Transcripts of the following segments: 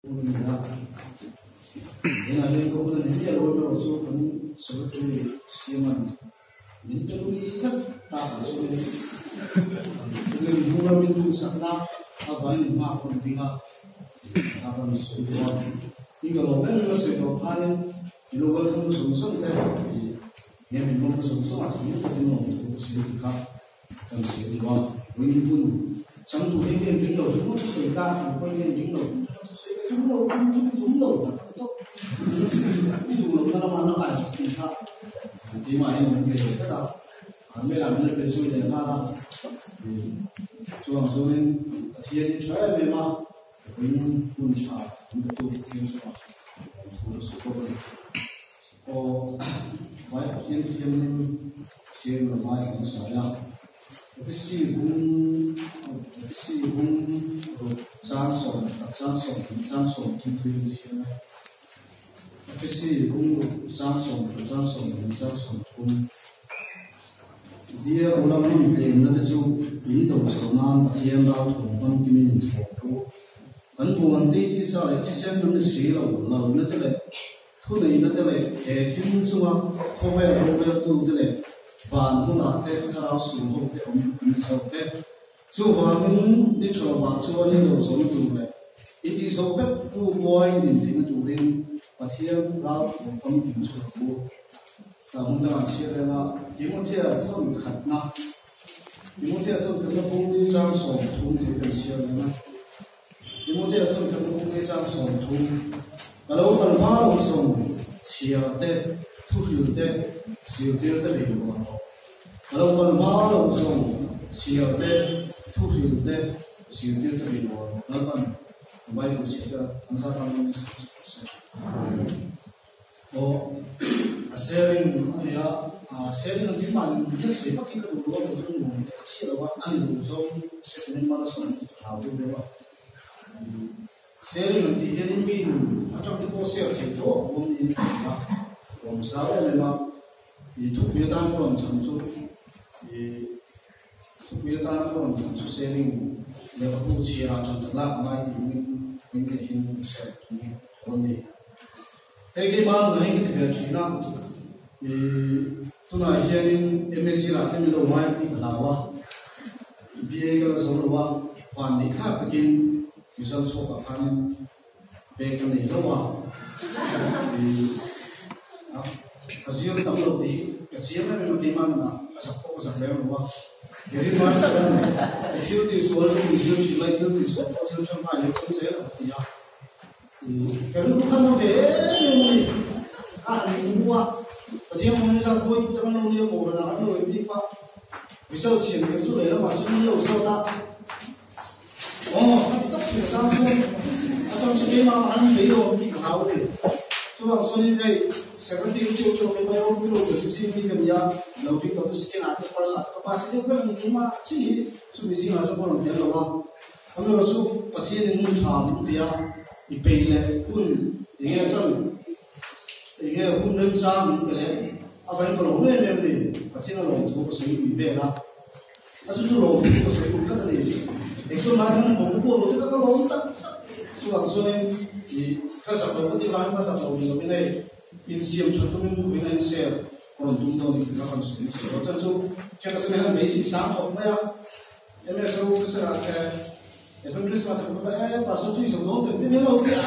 Hun a ni a, tunah hian ka hun a ni miah lo erawh chu kan secretary siaman min pe lui tlat takah chuanin tunge min hung ram in duhsakna avangin in hma ka rawn ding a, a rawn sawi tawh a, in ka lawm em em a sawi tawh khanin i lo welcome zawng zawng te nge min lawm ta zawng zawng a thinlung takin lawm thu ka sawi tih kha Kan sawi duh a, vawiin hun chang tur hi ngen ring lo ringawt chu sawi tlak ang pawhin ngen ring lo ringawt chu sawi ka tum lo, tum chu i tum lo tak tak tawp. I duh lohna lama na kai tih kha keimah hian min pe ve tlat a, an velah min la pe zui leh nghal a. Chuvang chuanin Pathianin tha em em a, vawiin hun tha min pe tu Pathian chungah thu ka sawi bawk a ni. Aw, vai Pathian thiamhlim siam lo ngai thlen sai a, Efesi bung Efesi bung ruk chang sawm tak chang 20 chang 30 tuin siam e. Efesi bung ruk chang 20 chang 20 chang 30. Diabola hmun tlemna te chu in do zo nan Pathian ralthuam famkimin in thawk ru. Kan buan titi sa leh thisen an ni si lo, lalna te leh Thuneihna te leh he thil chunga khawvel roreltu te leh van hmunah te thlarau sual ho te awm an ni zawk e. Chuvangin ni ṭhawmah chuan in do zawhna tur leh in tih zawh vek hnu buai din theihna turin Pathian ralthuam famkim chu a pu. Tah hmun dangah chhiar reng a, Timothea thawn khatna, Timothea thawn khatna bung ni chang 30 tih kan chhiar reng a. Timothea chuan kan buk ni chang 30, Ka lo kal hma lo sawm chhiar te, thuhril te, zirtir te bei rual rawh. Ka lo kal hma lo sawm chhiar te, thuhril te, zirtir te bei rual rawh. Lalpan ka Bible chhiar te an zat ang in sawi sak rawh se. Aw, a sharing a ni a, a sharing ang thil mahni nun hian sawi vak hi ka duh lo a, kei chu nuam leh ka chhiah lo a, a ni duh zawng second hand marathon an tih ka hlau deuh deuh a. Sharing an tih hianin mi nun atang te pawh share theih tho a awm niin ka hria a, awm zau em em a, i thupui atan ka rawn chhan chu i thupui atana ka rawn chhan chu sharing lehkhabu chhiarah chan tak lak ngai tih hmingin hming leh hin share tum dawn ni. Hei keimah nuna hi ka ti ve thin a, i tunah hianin MSc lah te min lo ngai ang tih ka hlau a, BA ka la zo lo a, van neih thlak takin result chhuakah khanin pek ka nei lo a, i ka zir tam lo tih hi ka chiang em em a keimah nunah ka zak pawh ka zak lem lo a, Keri hmar chuan i thil tihsual chu min zir thin lai thil tihsual pawh thil tangkai lo chung zel ang ti a. Ka rilru khan a ve em em a ni. A han inhmu a, Pathian hmangin zat hawi tute kan lo nia Kohhranah kan lo inti fa. Result siam kher chu lehlamah chuan min lo zawt a. Aw, ka ti tak thin a chang chuan a chang chu keimah ah an bei lo ang tih ka hlau a ni. Chuvang chuanin hei Secretary chu chu keimah ropui lo ber zing mi ka ni a, lo ding tawh chu second ah te first ah te ka pass deuh vek a ni keimah chi hi chumi zingah chuan ka rawn tel lo a. Amaherawh chu Pathianin hun tha min pe a, i peih leh hun enge chan enge hun remchang min pe leh a vain ka lawm em em a ni. Pathian a lawm thu ka sawi lui vel a, a chu chu lawm thu ka sawi duh tlat a ni. Engsawn lai khan bawm te pawh lo te kha ka lawm tak tak. Chuvang chuanin i ka zak lo ka tih vangin ka zak lo ni lovin hei insiam that tumin vawiin a inser ka rawn tum dawn tih kha ka rawn sawi nasa lo. Chan chu thian ka sawi hian beisei sang khawp mai a. MSO officer ah te Evan Christmas an va e pastor chu iso dawn tem tem lo ti a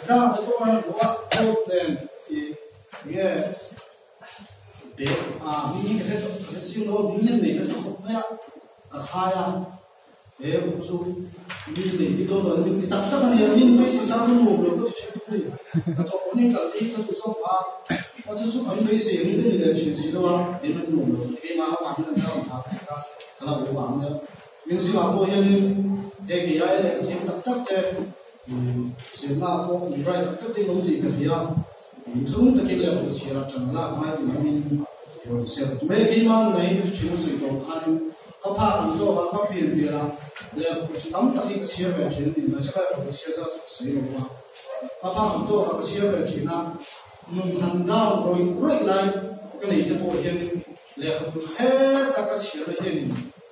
ka ko an lo a coat nen i nge be a mi ka het ka chiang lo mi nen nei na sa khop mai a ka khai a He uk chu mi nei hi dawn lo in min ti tak tak a nia, min mai si sang nuam lo ka ti thin tuk a ni. Ka thawk awm in kal hi ka duh zawk a, a chu chu an beisei ang in ka ni leh thin si lo a, kei man nuam lo ka ti keimah ho vang in an la awm phah tih kha ka la bo vang nia. Min zingah pawh hianin he kei ai leh ka thiam tak tak te zirna pawh min rai tak tak te in awm tih ka hria, min thung takin leh hmu chhiar a tang lak ngai ti mai min rawn ser mai keimah nuna hi ka ti thin a sawi tawh khanin Ka phak ang zawk a, ka feel vel a, lehkhabu chi tam tak hi ka chhiar ve thin a ni mai, chhaka lehkhabu chhiar zat chu ka sawi lo a, ka phak ang tawk a ka chhiar ve thin a, nun han down rawih rawih lai ka nei te pawh hianin lehkhabu tha het a ka chhiar na hianin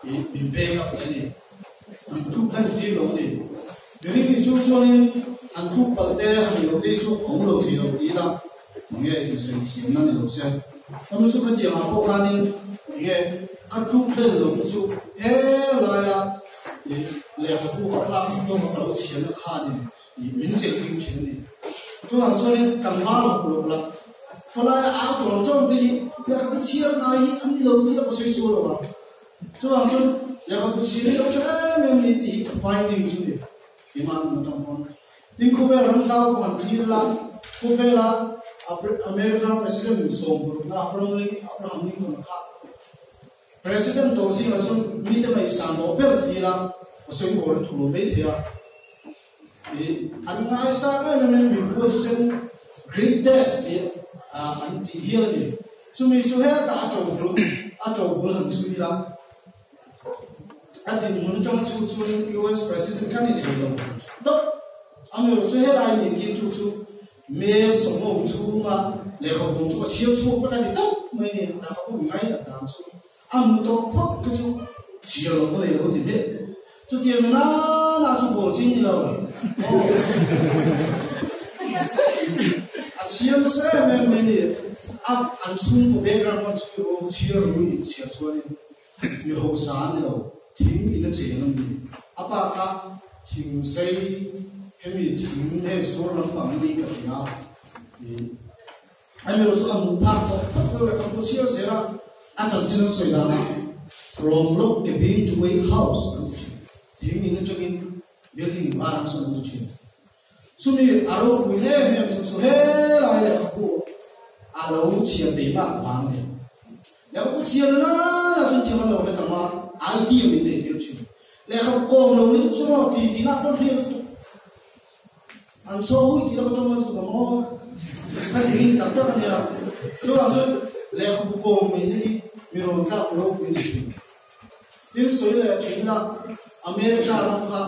ih min back up leh a ni. hlen tir lo a ni. Mihring nih chung chuanin han tluk palh te, han ilo te hi chu a awm lo thei lo ti ila enge insawi thiamna ni lo se. Ka nu chu khatiang ah pawh khanin enge ka tluk hlen lo te chu he laia ih lehkhabu ka phak tawk a ka lo chhiarna khanin ih min chelh ding thin a ni. Chuvang chuanin kan hma lawk lawk la khawlaia au tawn tawn te hi lehkhabu chhiar ngai hi an ni lo tih a ka sawi sual lo ang. Chuvang chuan lehkhabu chhiar hi lo tha em em ni tih hi ka finding chu ni. Keimah an atang pawn. Tin khawvel ram zau pawh han thlir la, khawvela America President sawmparukna Abraham Lincoln kha President tawh zingah chuan mite ngaihsan tawh ber thil a, ka sawi awl a thu lo mai thei a. Ih an ngaisang em em in mi huaisen greatest tih an tih hial a ni. Chumi chu hetah a to bul a to bul han chhui ila a dinhmun atanga chhut chuanin US President kha ni thei lo dawp. Amaherawh chu helai ni tirtu chu Mel sawmawm chhunga lehkhabu chu a chhiar chhuak vek a ti tawp mai ni. Lehkhabu mi ngaina dan chu a hmu tawh phawt kha chu chhiar lo ka nei lo ti miah. Chutiang na na chu bawl chi ni lo. Aw. A chhiar nasa em em mai ni. A an chhungkaw background khan chhui ru chhiar ru in chhiar chuanin mi hausa an ni lo. Thing in a cheng an ni. A pa kha thing sei hemi thing hei sur lampang ni ka ti a. Ani chu a hmuh phak tawh phawt lo leh ka hmu chhiar zel a, a chanchin an sawi dan ah From log cabin to wake house an ti thin. Thing in atangin building in var an sawn an ti thin. Chumi a ropui em em chu chu helai lehkhabu a lo chhiar teimak vang a ni. Lehkhabu chhiar na na chuan thil an lo hre tam a, idea min nei tir thin. Lehkhabu kawm lo lutuk chu maw ti ti nak pawn hriat lutuk. An saw hui tih laka tawng lutuk ang aw. Ka ti hi tak tak a nia. Chuvang chuan lehkhabu kawm mai te hi mi rawn tlak ropui ni thin. Thil sawi leh thin ila America ram kha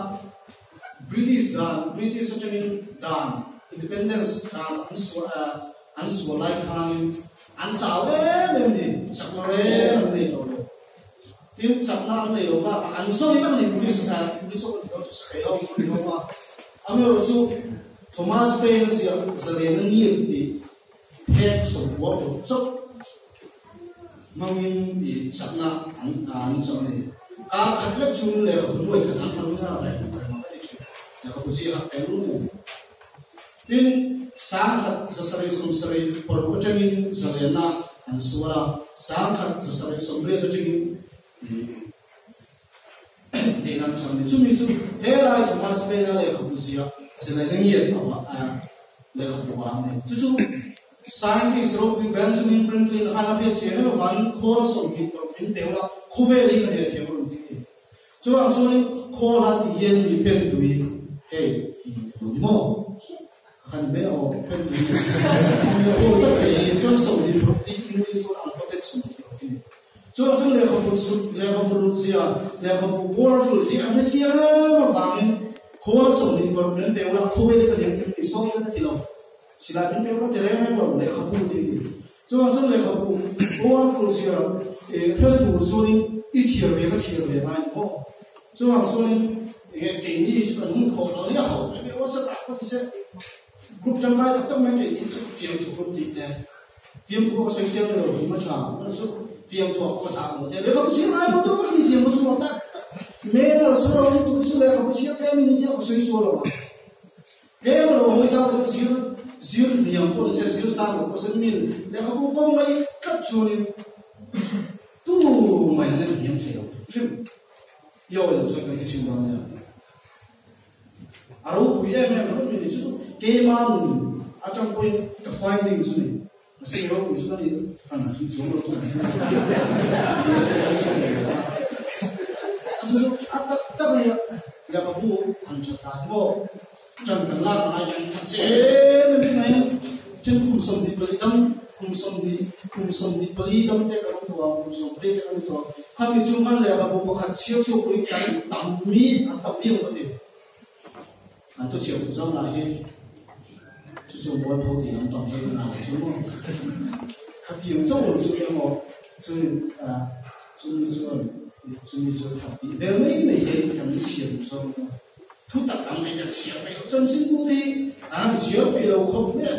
British dan British atangin dan independence dan an suah an suah lai khanin an chau em em ni chakna reng an nei tawh lo. Tin chakna an nei lo bakah an zawi vek a ni police police ho kan ti dawn chu sakai ho kan ti dawn a. Amaherawh chu Thomas Paine ziah zalena ngiat tih phek sawmkua pawh chauh hmangin i chakna an an chang a ni. Kar khat lek chungin lehkhabu nuai khat an hmang nia reng reng ang ka ti thin. Lehkhabu ziah eng nen. Tin, sangkhat 776 atangin zalena an sual a, sangkhat 780 atangin i Tiin an chhang ni. Chumi chu helai Thomas Paine-a lehkhabu ziah zilai ngiat a lehkhabu vang a ni. Chu chu scientist ropui Benjamin Franklin khan a hriat chian em avangin khawl 20 min pe ula khawvel hi ka hneh thiam a rawn ti a ni. Chuvang chuanin khawl a tih hian mi pen tui hei i maw? Ka khan mai aw pen tui mi aw tak mai chuan 20 tih English word alphabet 20 hi ni. Chuan chu lehkhabu sut, lehkhabu lut zia, lehkhabu powerful zia an hre chiang em avangin khawl 20 min pe ula, khawvel hi ka liam tir ni sawi ka ti lo. Silai min pe ula ti reng reng lo, lehkhabu tih a ni. Chuan chu lehkhabu powerful zia hre tur chuanin i chhiar ve ka chhiar ve ngai ni maw? Chuan chuanin enge keini chu kan hun khawh lo nia ho, enge WhatsApp ah pawh nise group tangkai tak tak mai keini chu fiamthu group tih te, Fiamthu pawh ka sawi siam lo, him a tha. Ka chu fiamthu ah pawh ka zah lo te. Lehkhabu chhiar ngai lo deuh vek a ni tiang ka chu tak tak. Mel a sawi lo ni tuk chu lehkhabu chhiar tlem in ni tiang ka sawi sual lo a. Tlem lo hawi zau deuh zir zir hniam pawh ni se zir sang lo pawh se min lehkhabu kawng mai tlat chuanin tu mai an en hniam thei lo hrim. I awi lo chuan kan ti chhin dawn nia. A ropui em em ringawt mai ni chu keima nun atang pawhin ka finding chu ni. Mahse i ropui chu ka ni an chu chuang lo thung a. A chu chu a tak tak a nia. Lehkhabu han that ta hi maw ṭan kan lak ngai kan that che em em mai a. Ṭhen kum 24 dam kum 20 kum 24 dam te kan awm tawh a kum 14 te kan awm tawh a. Khami chu hman lehkhabu pakhat chhiar chhuak pawhin kan tam mi an tam viau ka ti. An thu chhiar duh zawng lah hi chu chu mualpho tih lam pang hi kan hau chu maw. Khatiang chauh lo chu emaw chu chumi chuan chumi chu that tih vel mai mai hi kan chhiar duh zawng emaw. chhiar peih lo chanchinbu te hi an han chhiar peih lo khawp mai a,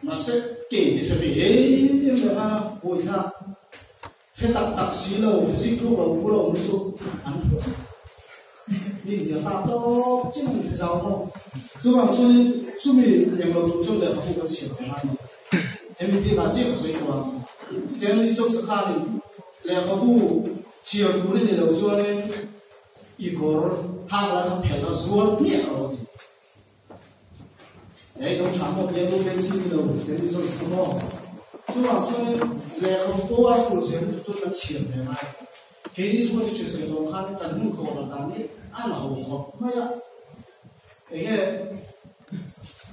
mahse kei ti hre ve em em leh khan a buaithlak hre tak tak si lo, zik tluk lo bul a awm chu an hria mi hnial hlak tawp chin an hre zau maw. Chuvang chuanin chumi englo tur chuan lehkhabu kan chhiar ang a ni. Hemi bikah chiah ka sawi tawh ang. Stanley Jobs-a khanin lehkhabu chhiar tur i ni lo chuanin i kawr hak la kha phelh a zuar hmiah rawh ti. Hei do tha maw tia lu ben chi ni lo Stanley Jobs kha maw. Chuvang chuanin lehkhabu powerful zel lutuk chuan kan chhiar ve ngai. Keini chu ka ti thin sawi tawh khan kan hmun khawh la dan hi a la ho khawp mai a. Enge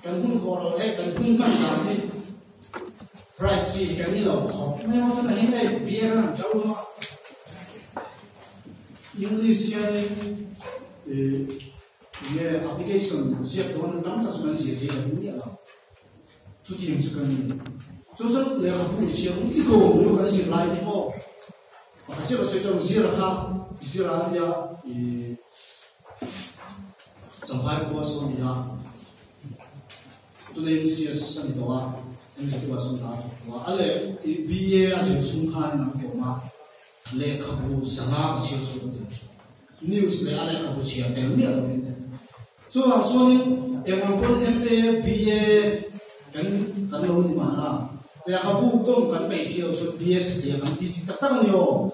kan hun khawh loh leh kan hun hman dan hi right chi kan ni lo khawp mai a, chuan a hei beer an han kal hlawm a, English hianin enge application ziak dawn tam tak chu kan zir thei lo miah lo, chutiang chu kan ni. Chu chuan lehkhabu i chhiar i kawm leh kan zir lai te pawh pakhat chiah ka sawi tawh ang zir kha zir a nia ih. Champhai khua sawn ni a, tuna MCS a ni tawh a, MZU ah sawn a thawk tawh a, a leh BA a zir chhung khanin an kawm a, lehkhabu zanga ka chhiar chhuak a ti. News leh a lehkhabu chhiar tel miah lovin. Chuvang chuanin engmah pawn MA, BA kan kan lo ni mahna, lehkhabu kawng kan peih si lo chuan BA satliah kan ti dik tak tak a ni aw.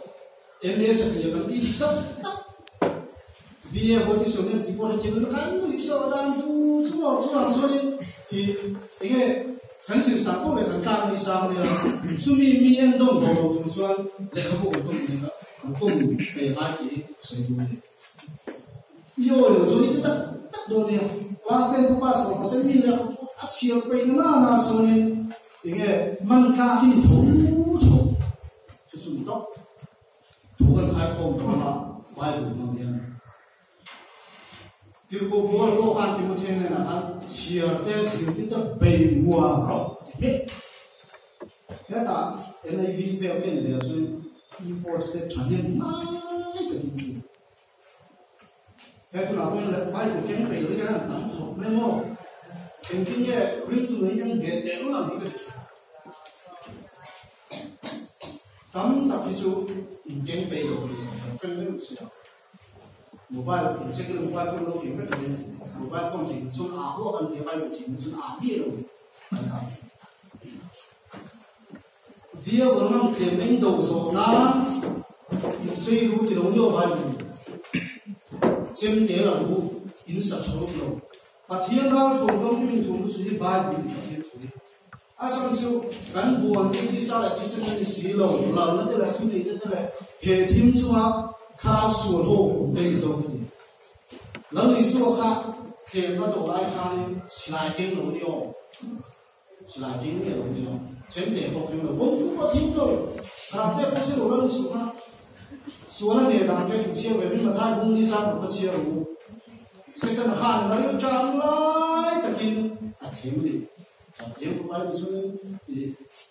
MA satliah kan ti dik tak tak. BA huai ti sawn em tih pawh hrethiam lo kan nuih sawh dan tu chu maw chuvang chuanin ih enge kan zir sang pawh leh kan tlak ni sang ania chumi mi en dawng dawng lo tur chuan lehkhabu kan kawm nei a kan kawm nei lai tih hi ka sawi duh a ni. I awi lo chuan i ti tak tak dawn nia class ten ka pass lo mahse mi lehkhabu a chhiar peih na na chuanin enge man tlak hi ni tho tho chu chu ni tawp. Thu kan khai khawm tawh a, Bible hmang hian Tirhkoh Paul pawh khan Timothea hnenah khan chhiar te zirtir te bei huam rawh a ti hmiah. Hetah NIV vel ken leh chuan E-force te thahnem ngai takin a ni. He tunah pawhin Bible keng peih loh hi kan han tam khawp mai maw? Engtin nge ringtu nuin kan ve teh lul ang hi ka ti thin. Tam tak hi chu inkeng peih lo ni kan friend deuh si a. Mobile in check na mobile phone lo keng vek in mobile phone thei chuan a huak an tia Bible thei chuan a mi lo an tam. Diabol ngam tlem eng do zawh nan in chei ru ti lo nio Bible in chem te la ru in sa chho lo. Pathian ral thawm kam in thum chu hi Bible in Pathian thu hi. A chhan chu kan buan te tisa leh thisen a ni si lo, lalna te leh thunei te te leh he thim chunga thlarau sual ho awm te hi zo ka ni. Lal Isua kha thlemna tawh lai khanin silai keng lo ni aw, silai keng nge lo ni aw, chemte pawh keng lo, kawng fu pawh thim lo, thlarau pek pawh si lo Lal Isua kha sual a hneh dan kha inchhiar ve mai Mathai bung ni chang pawh kha chhiar u. Satan khan a rilṭam lai takin a thlem a ni. Thiam fapa hi chuan i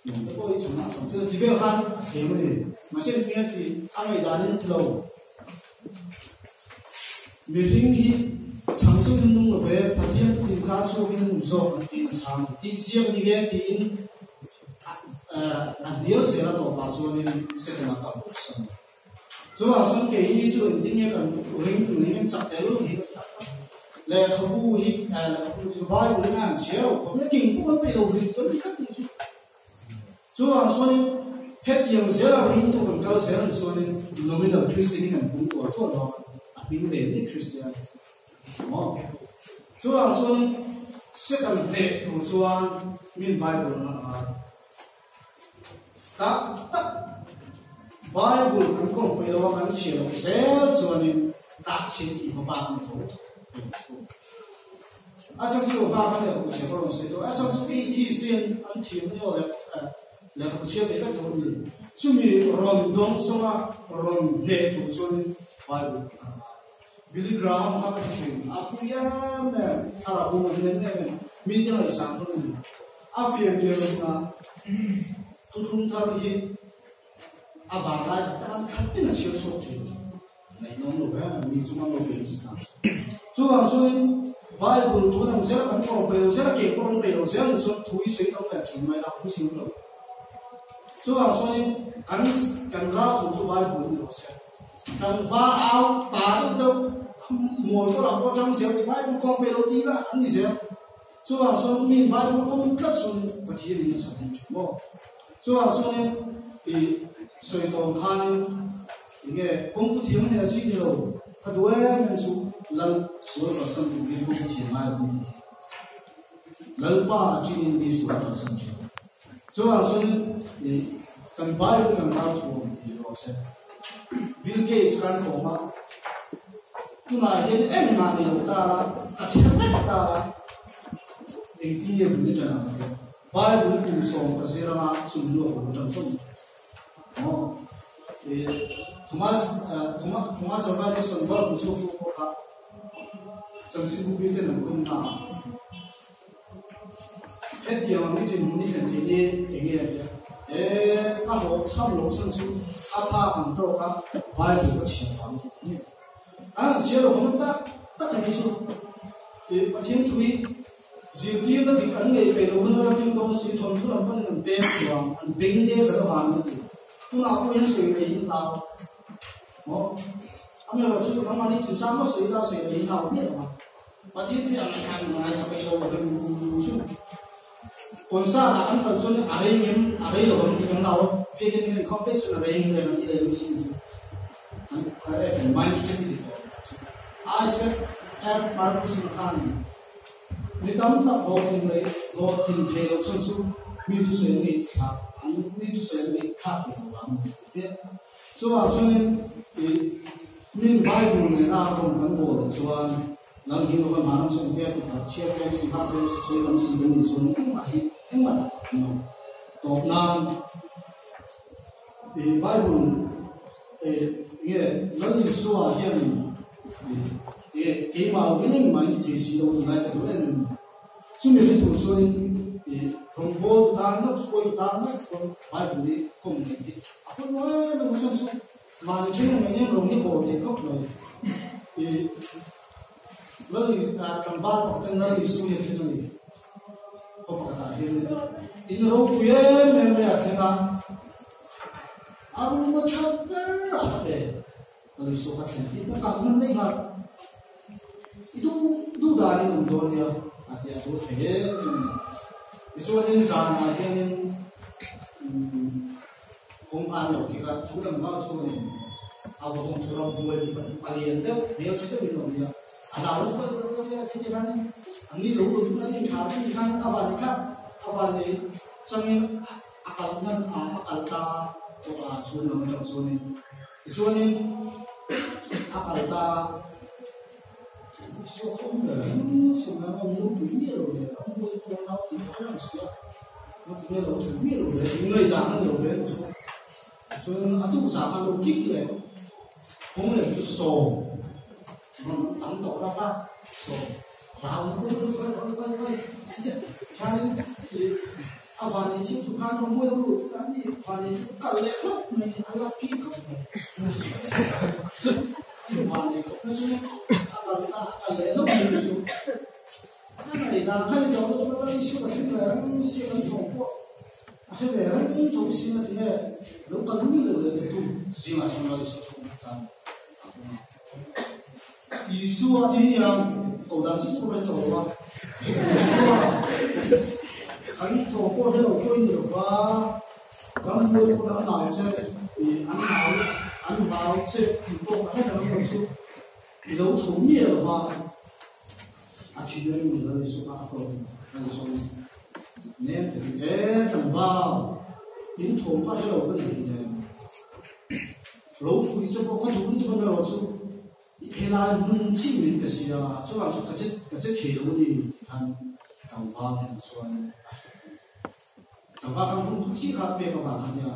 nung te pawh hi chhan ah chhan thil ti vel khan a thlem a ni. Mahse engtin nge tih a ngaihdan in ti lo. Mihring hi chhang chu in nung lo ve, Pathian chu tin kha chhuak in a nung zawk ang tiin a chhang. Tih ziak ni ve tiin a hnial zel a tawpah chuanin Satan a kal bo san. Chuvang chuan kei hi chu engtin nge kan ring tur hi kan chak tel hi ka ti tak tak. Lehkhabu hi lehkhabu chu Bible in a han chhiar lo khawp mai a, king pawh kan peih lo ring kan ti tlat tih chu. Chuvang chuanin hetiang zela ringtu kan kal zel ang chuanin nominal Christian hi kan pung tual tual dawn a, a hming ve ni Christian maw. Chuvang chuanin Satan hneh tur chuan min Bible a ngai. Tak tak Bible kan kawng peih lo a kan chhiar loh zel chuanin tak chin i hma bak ni tho tho. A chhan chu hma kan lehkhabu chhiar pawh rawn sawi tawh a chhan chu atheist te an thiam te aw lehkhabu chhiar peih vek tho an ni. Chumi rawn dawng sawnga rawn hneh tur chuanin Bible kan ngai. Billy Graham kha ka ti thin, a phu em em, thlarau bum a hnem em em, mite ngaihsan thung a ni. A fian lian hunah thuthlung thar hi a van lai tak tak a that tin a chhiar chhuak thin. Ngaihnawm lo em, mi chunga lo pe nasa ta. Chuvang chuanin. Bible tun ang zel kan kawm peih lo zel a, kei pawh an peih lo zel ni chuan thu hi sawi tam leh a then mai la, a phusim lo. Chuvang chuanin kan kan ral thu chu Bible ni lo se, tlangval au pa deuh deuh mual pawlah pawh tang zel tih Bible kawm peih lo tih lah an ni zel. Chuvang chuan mi Bible awm tlat chuan Pathian in a chhan him thin maw? Chuvang chuanin i sawi tawn khanin enge kawng fu thiam a ni a chi ni lo, ka duh em em chu Lal sual kalsan tur hian kawng fu thiam ngai lo an ti hi. Lalpa chin in mi sual kalsan thin. Chuvang chuanin i kan Bible kan rau thuam i rawh se. Bill Gates khan kawm a, tunah hian engmah nei lo ta la, a chhe vek ta la, engtin nge bul i ṭan ang tih. Bible kum sawm ka zir anga chumi luak bul ṭan chawm maw? I Thomas Thomas Thomas Alva Edison bulb chhuaktu pawh kha chanchinbu biten an kawm na a. Hetiang ang i dinhmun i thlen theih ni eng nge a tia? E, ka hlawh chham loh chhan chu a phak ang tawk a Bible ka chhiar vang a ni. An han chhiar lo vang tak tak a ni chu. I Pathian thu hi zirtirna dik an neih peih loh hun a la thleng dawn si, thawnthu lam panin an peng chuang, an beng de zar avangin a ti. Tunah pawh hian sawi thei in hlau. Maw? Amaherawhchu chu nangmahni chungchang maw sawi ila sawi thei in hlau miah lo ang. Pathian thu ang khan ngaithla peih lo ru chu concert ah kan kal chuan a rei ngem a rei lo ang tih kan lau a, biakin kan inkhawm daih chuan a rei ngem reng ang tih leh lung sin chu an kan mindset hi dik lo ang chu Isaac F Marcus-a khan mi tam tak hlawhtling leh hlawhtlin thei lo chuan chu mi thusawi an ngaihthlak an mi thusawi an ngaihthlak leh lo ang tih te Chuvang chuanin i min Bible nena rawng kan bawl chuan Lal hi lova mahni chu engtia ti kha chhiar tlem si hak zel si sawi tam si kan nih chuan engmah hi engmah tak tak an lo tawp nan i Bible e nge Lal Isua hian i e keimah lovin engmah in ti thei si lo ti lai ka duh em em ni. Chumi hre tur chuanin i rawngbawltu tan ngawt, hruaitu tan ngawt chuan Bible hi kawm neih hi a pawimawh em em a, chuan chu mahni then ang engem rawng hi bawl thei khawp mai. I Lal tlangval pakhat ten Lal Isu hi a thleng a ni. Khaw pakhatah hian in ropui em em mai a thleng a, a room a that ber a pe. Lal Isu kha thlen tir hmak a, hman daih nghal. I duh duh danin awm dawn nia a ti a, duh thei em em a ni. Tichuanin zanah hianin kawngka an lo kik a, chu tlangval chuanin a va hawng chu rambuai mi palian deuh, hmelchhe deuhin a awm nia. A hlau lutuk a, ui ui a ti ti khanin an ni lo lut an inthlah pui khan a van kha a van nei changin a kalh hman a, a kalh ta tawh a chhung lam atang chuanin. Tichuanin a kal ta Isua kawng ber ang sin a awm nupui miah lo leh ram buai te pawh nau tih kher ang si a, nau ti miah lo thleng miah lo leh mi ngaihdan a ni lo ve ang chu. Chuan a tuk zah khan lo kik leh kawng leh chu sawm rawn tam tawh rap a, sawm rau oi oi oi oi oi khanin A van ei thil tu khan rawn mual lut a ni, van ei thil kal leh hlauh mai ni, a la pi khawp mai. Van ei khawp na chu a kal ta, a kal leh hlauh mai ni chu. A ngaih dan kha ni tawh lutuk a, Lal Isua ka hre ve reng si a, kan thawm pawh a hre ve reng tho si na tinge lo kal mi lo leh te tu zingah chuan Lal Isua chu a tan a awm a. Isua ti hian ko dan chi chu ka hre tawh lo a, Isua kan thaw pawh hre lo pawh i ni lo va, ramhnuai te pawh an nau che i an nau an hlau che tih pawh ka hre reng lo chu i lo tho miah lo va, a thin ring ni lo Isua kha a hlawh a ni sawi nem takin e tlangval in thawm kha hre lo ka ni hleinem. Ropui che pawh ka duh lutuk amaherawh chu i helai hmun chin min pe sia, chuvang chu ka che ka che thei lo a ni tih khan tlangval nen chuan a hrilh a ni. Tlangval khan hun chi kha pek avang kha nia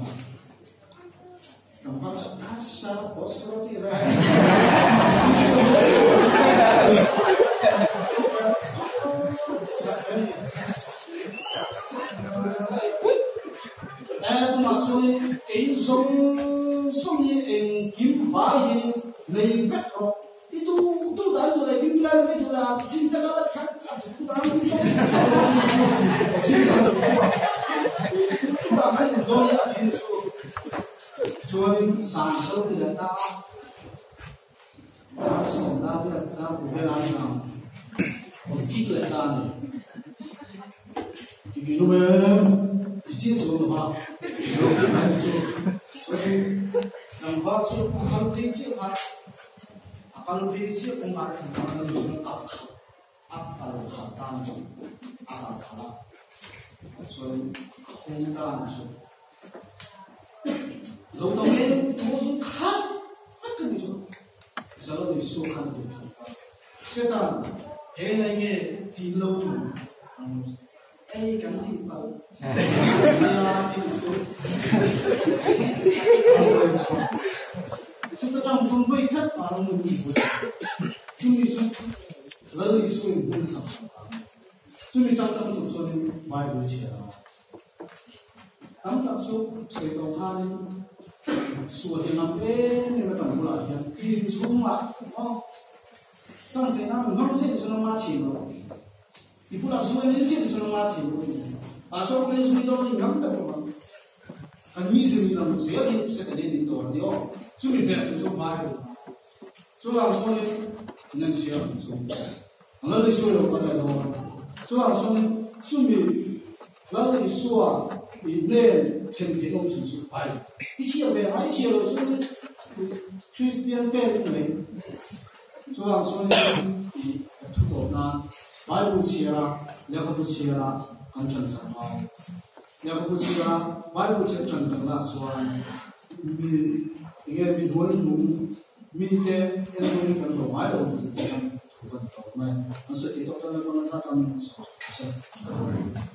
tlangval chu asa boss ka lo ti ve. Tunah chuanin kei zawng zawng hi engkim vai hianin nei vek rawh. I duh duh dah an duh leh bim lai lam i duh leh a. cinta kan chuanin san kal ti leh ta a sawm na ti leh ta ku vela ni ang on kik leh ta ni ti ki nu me ti chi chu no ha lo ki mai chu chuanin tlangval chu a kal phei chiah kha a kal phei chiah kawngah tlangval a ni chuan a khalh a kal khalh tan chu a kal khalh a chuan a hawng tan chu Lo dang e tho su khat vek ka ni chu. Zalo ni su khan ti tho ta. Setan he lai nge tin lo tum ang ei kan ti pal. Nia ti chu. Chu ta tang chung voi khat fa lo mun ni bu. Chu mi chu lal ni su in bun chang. Chu mi chang tang chu chuan Bible chhia. Tam tak chu sawi tawh khanin sual hi ngam em em a kan bulah hian in chhungah maw chang se nan ngam se chu nangma thin lo i bulah sual in se chu nangma thin lo ni pastor ko in sui dawng ni ngam tak lo kan mi se mi lam zel in se kan in dawr ni aw chu mi ber chu Bible chu lang chuanin nan chhia chu lal Isua lo kan la dawn chu lang chuanin chu mi Lal Isua i hnen thlen theih awm chhun chu ai i chhiar ve ai chhiar lo chuan Kristian fel i mai chuvang chuan i thu tawp nan Bible chhiar a lehkhabu chhiar a kan ṭan thar ngai lehkhabu chhiar a Bible chhiar ṭan thar lah chuan mi enge mi hnuai hnung mite enkawl kan lo ngai lo tih te hian thu kan tawp mai an sawi thei tawp tan lalpa nasa tan sawi.